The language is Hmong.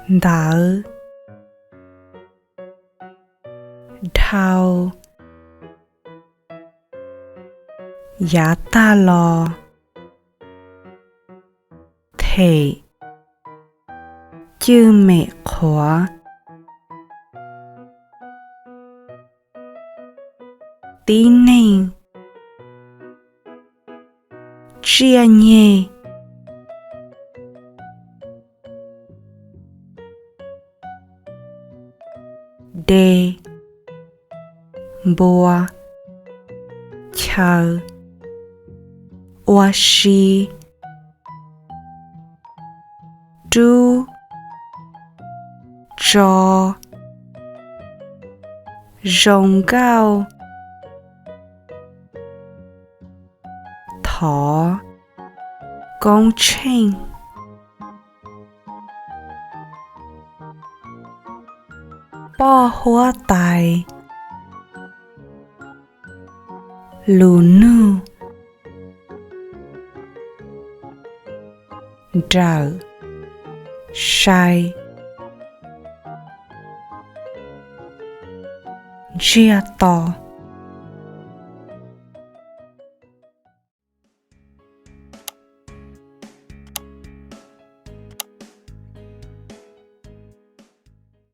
Ntawv. Dhau. Yav tag los. Them. Cwj mem qhuav. Tib neeg. Tsiaj nyeg. De. Npua. Chaw. Ua si. Rub. Tso. Zoo nkauj. Thov. Koob tsheej. Poj huab tais. Lus nug. Nrawm. Sai. Ntsiag to.